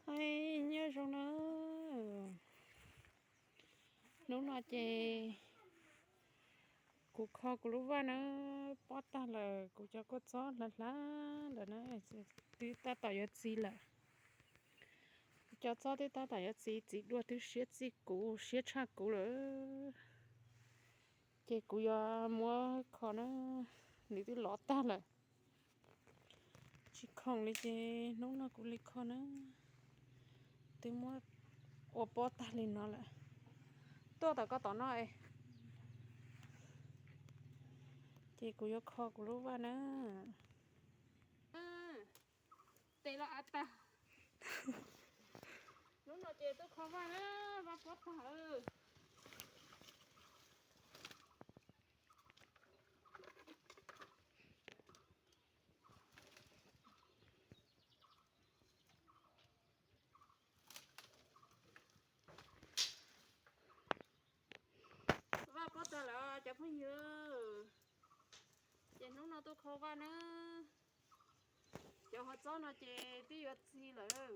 Ib, nyob zoo na. Hnub no ces kuv kho kuv lub vaj na, pob tag lawm, kuv cov kua txob hlav hlav lawm na, twb tab tom yuav txi lawm. Kuv cov txob twb tab tom yuav txi, txiv duaj twb siab txij kuv, siab tshaj kuv lawm. Ces kuv yuav muab kho na, nws twb lov tag lawm. Tsis khoom li ces hnub no kuv li kho na, twb muab ua pob tag li no lawm. Tuaj tom ko tom no es, ces kuv yuav kho kuv lub vaj na. Tes los av tag. Hnub no ces tuaj kho vaj na, vaj pob tag. Vaj pob tag lawm cov phooj ywg, ces hnub no tuaj kho vaj na. Cov hov txob no ces twb yuav txi lawm.